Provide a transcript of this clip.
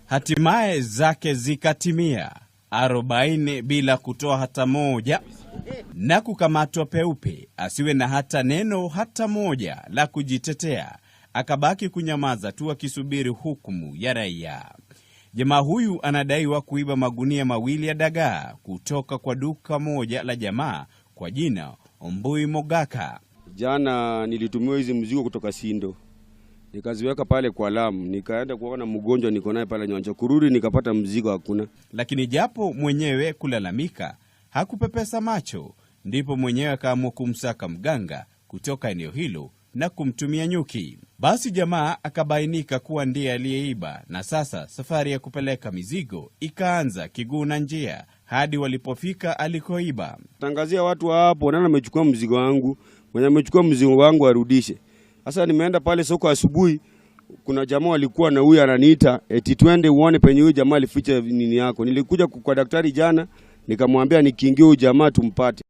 Hatimaye zake zikatimia 40 bila kutoa hata moja na kukamatwa peupe, asiwe na hata neno hata moja la kujitetea. Akabaki kunyamaza tu akisubiri hukumu ya raia. Jamaa huyu anadaiwa kuiba magunia mawili ya dagaa kutoka kwa duka moja la jamaa kwa jina Ombui Mogaka. Jana nilitumiwa hizi mzigo kutoka Sindo, nikaziweka pale kwa Lamu, nikaenda kuona mgonjwa niko naye pale Nyanja, kurudi nikapata mzigo hakuna. Lakini japo mwenyewe kulalamika hakupepesa macho, ndipo mwenyewe akaamua kumsaka mganga kutoka eneo hilo na kumtumia nyuki. Basi jamaa akabainika kuwa ndiye aliyeiba, na sasa safari ya kupeleka mizigo ikaanza kiguu na njia hadi walipofika alikoiba. Tangazia watu hapo, nani amechukua mzigo wangu, mwenye amechukua mzigo wangu arudishe. Sasa nimeenda pale soko asubuhi, kuna jamaa walikuwa na huyu ananiita eti twende uone penye huyu jamaa alificha nini yako. Nilikuja kwa daktari jana, nikamwambia nikiingia huyu jamaa tumpate.